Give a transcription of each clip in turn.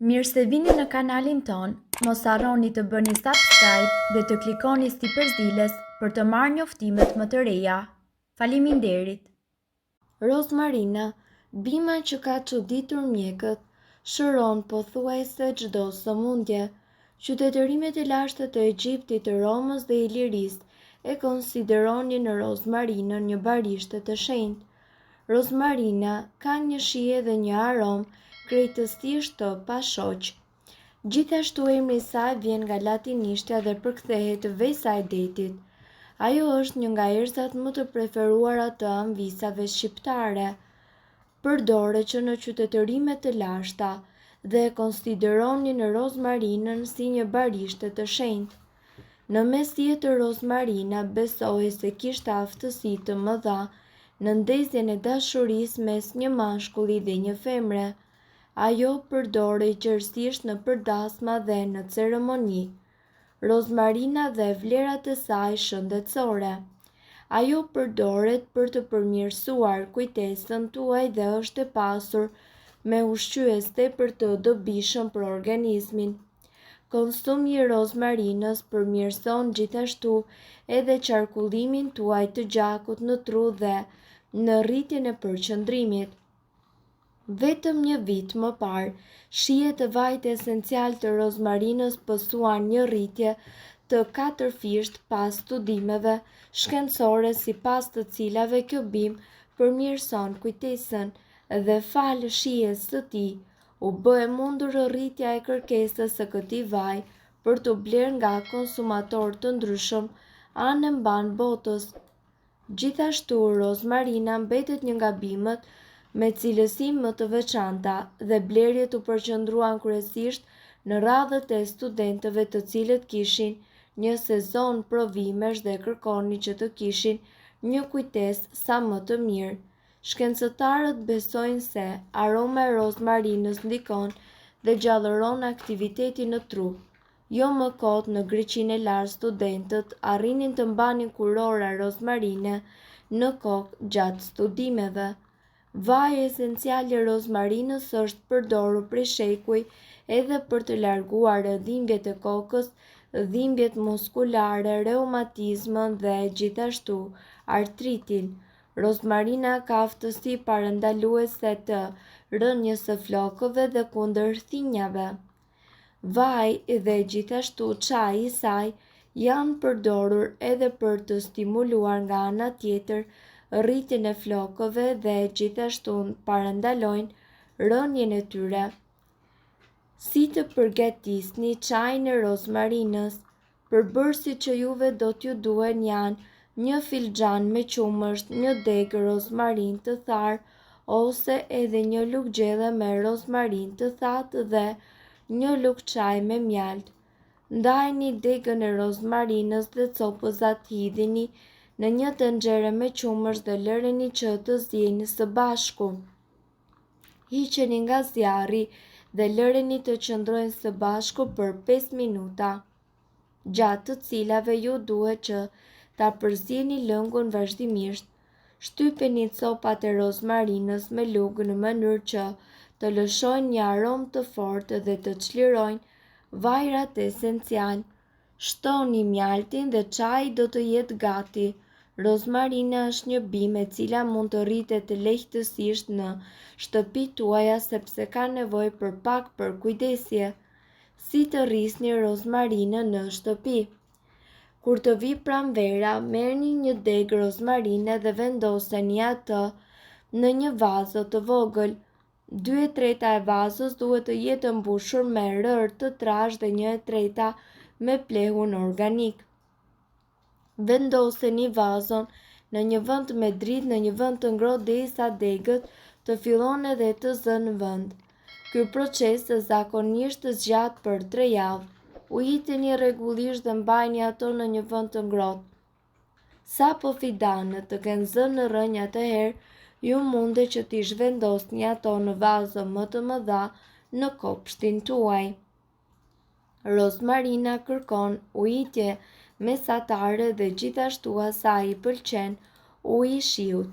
Mirë se vini në kanalin tonë, mos harroni të bëni subscribe dhe të klikoni sipër ziles për të marrë njoftimet më të reja. Faleminderit! Rozmarina, bima që ka çuditur mjekët, shëron pothuajse çdo sëmundje. Qytetërimet e lashta të Egjiptit, Romës dhe Ilirisë e konsideronin rozmarinën një barishte të shenjtë. Rozmarina ka një shije dhe një aromë krejtësisht të pashoq. Gjithashtu emri i saj vjen nga latinishtja dhe përkthehet vesa e detit. Ajo është një nga erëzat më të preferuara të amvisave shqiptare. Përdoret që në qytetërime të lashta dhe e konsideronin rozmarinën si një barishte të shenjtë. Në mesjetë rozmarina besohej se kishte aftësi të mëdha në ndezjen e dashurisë mes një mashkulli dhe një femre. Ajo përdorej gjerësisht nëpër dasma dhe në ceremoni. Rozmarina dhe vlerat e saj shëndetësore. Ajo përdoret për të përmirësuar kujtesën tuaj dhe është e pasur me ushqyes tepër të dobishëm për organizmin. Konsumi i rozmarinës përmirëson gjithashtu edhe qarkullimin tuaj të gjakut në tru dhe në rritjen e përqendrimit. Vetëm një vit më parë, shijet e vajit esencial të rozmarinës pësuan një rritje të katërfishtë pas studimeve shkencore sipas të cilave kjo bimë përmirëson kujtesën dhe falë shijes së tij, U bë e mundur rritja e kërkesës së këtij vaji për t'u blerë nga konsumatorë të ndryshëm anë e mbanë botës. Gjithashtu, rozmarina mbetet një nga bimët me cilësi më të veçanta dhe blerjet u përqendruan kryesisht në radhët e studentëve të cilët kishin një sezon provimesh dhe kërkonin që të kishin një kujtesë sa më të mirë. Shkencëtarët besojnë se aroma e rozmarinës ndikon dhe gjallëron aktivitetin në tru. Jo më kot në Greqinë e lashtë studentët arrinin të mbanin kurora rozmarine në kokë gjatë studimeve. Vaji esencial i rozmarinës është përdorur prej shekuj edhe për të larguar dhimbjet e kokës, dhimbjet muskulare, reumatizmën dhe gjithashtu artritin. Rozmarina ka aftësi parandaluese të rënies së flokëve dhe kundër thinjave. Vaji dhe gjithashtu çaji i saj janë përdorur edhe për të stimuluar nga ana tjetër rritjen e flokëve dhe gjithashtu parandalojnë rënien e tyre. Si të përgatisni çajin e rozmarinës? Përbërësit që juve do t'ju duhen janë një filxhan me qumësht, një degë rozmarinë të tharë ose edhe një lugë gjelle me rozmarinë të thatë dhe një lugë çaji me mjaltë. Ndajeni degën e rozmarinës dhe copëzat hidhini në një tenxhere me qumësht dhe lëreni që të ziejnë së bashku. Hiqeni nga zjarri dhe lëreni të qëndrojnë së bashku për 5 minuta, gjatë të cilave ju duhet që ta përzieni lëngun vazhdimisht. Shtypeni copat e rozmarinës me lugë në mënyrë që të lëshojnë një aromë të fortë dhe të çlirojnë vajrat esencialë. Shtoni mjaltin dhe çaji do të jetë gati. Rozmarina është një bimë e cila mund të rritet lehtësisht në shtëpitë tuaja sepse ka nevojë për pak përkujdesje. Si të rrisni rozmarinën në shtëpi? Kur të vijë pranvera, merrni një degë rozmarine dhe vendoseni atë në një vazo të vogël. Dy e treta e vazos duhet të jetë e mbushur me rërë të trashë dhe një e treta me plehun organik. Vendoseni vazon në një vend me dritë, në një vend të ngrohtë derisa degët të fillojnë edhe të zënë vend. Ky proces zakonisht zgjat për 3 javë. Ujiteni rregullisht dhe mbajeni ato në një vend të ngrohtë. Sapo fidanët të kenë zënë rrënjë atëherë ju mundet që t'i zhvendosni ato në vazo më të mëdha në kopshtin tuaj. Rozmarina kërkon ujitje mesatare dhe gjithashtu asaj i pëlqen uji i shiut.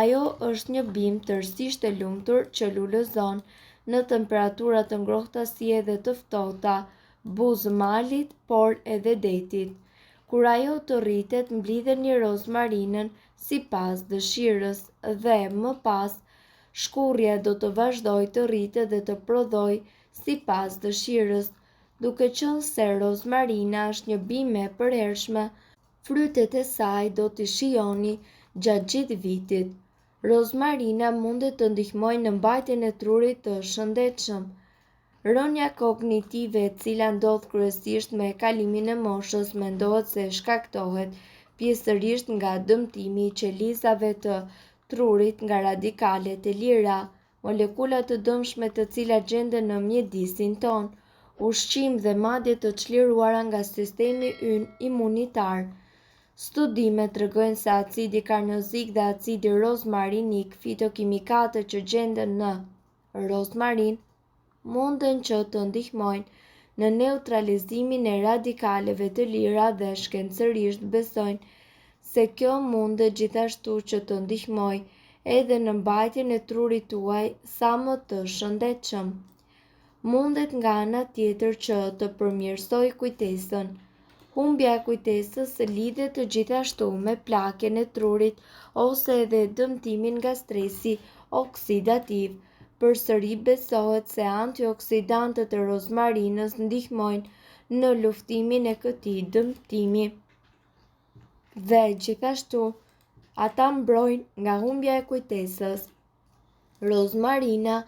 Ajo është një bimë tërësisht e lumtur që lulëzon. në temperatura të ngrohta si edhe të ftohta, buzë malit, por edhe detit. Kur ajo të rritet, mblidheni rozmarinën sipas dëshirës dhe më pas shkurrja do të vazhdojë të rritet dhe të prodhojë sipas dëshirës. Duke qenë se rozmarina është një bimë e përhershme, frytet e saj do t'i shijoni gjatë gjithë vitit. Rozmarina mundet të ndihmojë në mbajtjen e trurit të shëndetshëm. Rënia kognitive e cila ndodh kryesisht me kalimin e moshës mendohet se shkaktohet pjesërisht nga dëmtimi i qelizave të trurit nga radikalet e lira, molekula të dëmshme të cilat gjenden në mjedisin tonë, ushqim dhe madje të çliruara nga sistemi ynë imunitar. Studimet tregojnë se acidi karnozik dhe acidi rozmarinik, fitokimikate që gjenden në rozmarinë, munden që të ndihmojnë në neutralizimin e radikaleve të lira dhe shkencërisht besojnë se kjo mundet gjithashtu që të ndihmojë edhe në mbajtjen e trurit tuaj sa më të shëndetshëm. Mundet nga ana tjetër që të përmirësojë kujtesën. Humbja e kujtesës lidhet gjithashtu me plakjen e trurit ose edhe dëmtimin nga stresi oksidativ. Përsëri besohet se antioksidantët e rozmarinës ndihmojnë në luftimin e këtij dëmtimi. Dhe gjithashtu ata mbrojnë nga humbja e kujtesës. Rozmarina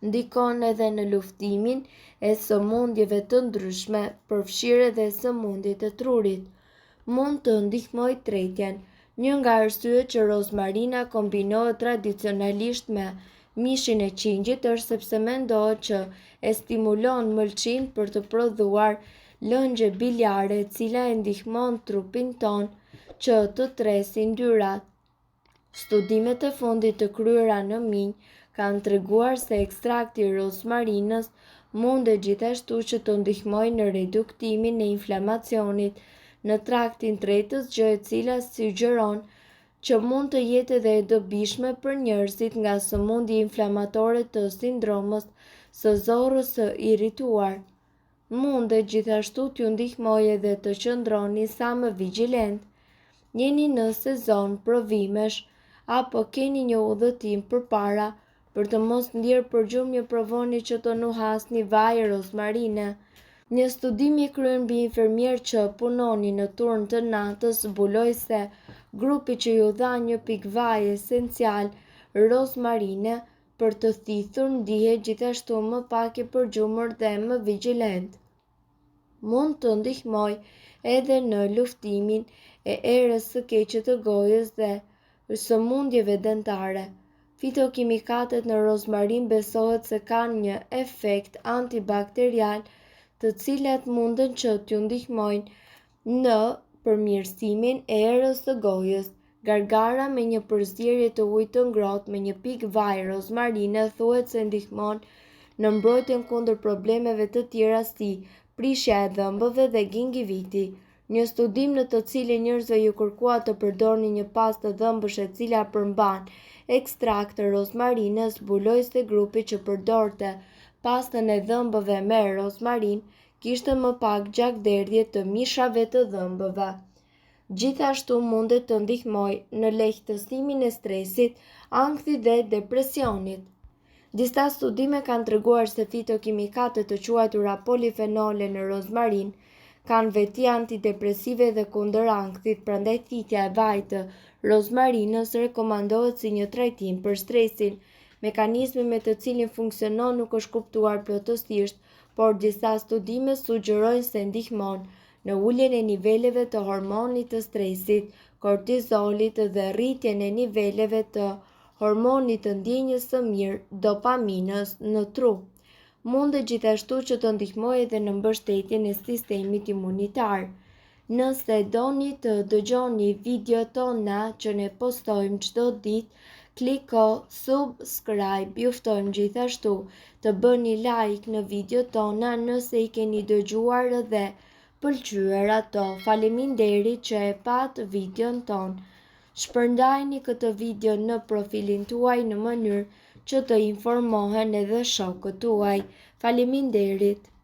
ndikon edhe në luftimin e sëmundjeve të ndryshme, përfshirë edhe sëmundjet e trurit. Mund të ndihmojë tretjen. Një nga arsyet që rozmarina kombinohet tradicionalisht me mishin e qingjit është sepse mendohet që e stimulon mëlçinë për të prodhuar lëngje biliare e cila e ndihmon trupin tonë që të tresë yndyrat. Studimet e fundit të kryera në minj kanë treguar se ekstrakti i rozmarinës mundet gjithashtu që të ndihmojë në reduktimin e inflamacionit në traktin tretës, gjë e cila sugjeron që mund të jetë edhe e dobishme për njerëzit nga sëmundje inflamatore të sindromës së zorrës së irrituar. Mundet gjithashtu t'ju ndihmojë edhe të qëndroni sa më vigjilent. Jeni në sezon provimesh apo keni një udhëtim përpara, për të mos ndjerë përgjumje provoni që të nuhasni vaj rozmarine. Një studim i kryer mbi infermierë që punonin në turn të natës zbuloi se grupi që iu dha një pikë vaj esencial rozmarine për të thithur ndihej gjithashtu më pak i përgjumur dhe më vigjilent. Mund të ndihmojë edhe në luftimin e erës së keqe të gojës dhe sëmundjeve dentare. Fitokimikatet në rozmarinë besohet se kanë një efekt antibakterial, të cilat munden që t'ju ndihmojnë në përmirësimin e erës së gojës. Gargara me një përzierje të ujit të ngrohtë me një pikë vaj rozmarine thuhet se ndihmon në mbrojtjen kundër problemeve të tjera si prishja e dhëmbëve dhe gingiviti. Një studim në të cilin njerëzve iu kërkua të përdornin një pastë dhëmbësh e cila përmban ekstrakt të rozmarinës zbuloi se grupi që përdorte pastën e dhëmbëve me rozmarinë kishte më pak gjakderdhje të mishrave të dhëmbëve. Gjithashtu mundet të ndihmojë në lehtësimin e stresit, ankthit dhe depresionit. Disa studime kanë treguar se fitokimikate të quajtura polifenole në rozmarinë kanë veti antidepresive dhe kundër ankthit, prandaj thithja e vajit të rozmarinës rekomandohet si një trajtim për stresin. Mekanizmi me të cilin funksionon nuk është kuptuar plotësisht, por disa studime sugjerojnë se ndihmon në uljen e niveleve të hormonit të stresit, kortizolit dhe rritjen e niveleve të hormonit të ndjenjës së mirë, dopaminës, në tru. Mundet gjithashtu që të ndihmojë edhe në mbështetjen e sistemit imunitar. Nëse doni të dëgjoni videot tona që ne postojmë çdo ditë, kliko subscribe. Ju ftojmë gjithashtu të bëni like në videot tona nëse i keni dëgjuar dhe pëlqyer ato. Faleminderit që e patë videon tonë. Shpërndajeni këtë video në profilin tuaj në mënyrë që të informohen edhe shokët tuaj. Faleminderit!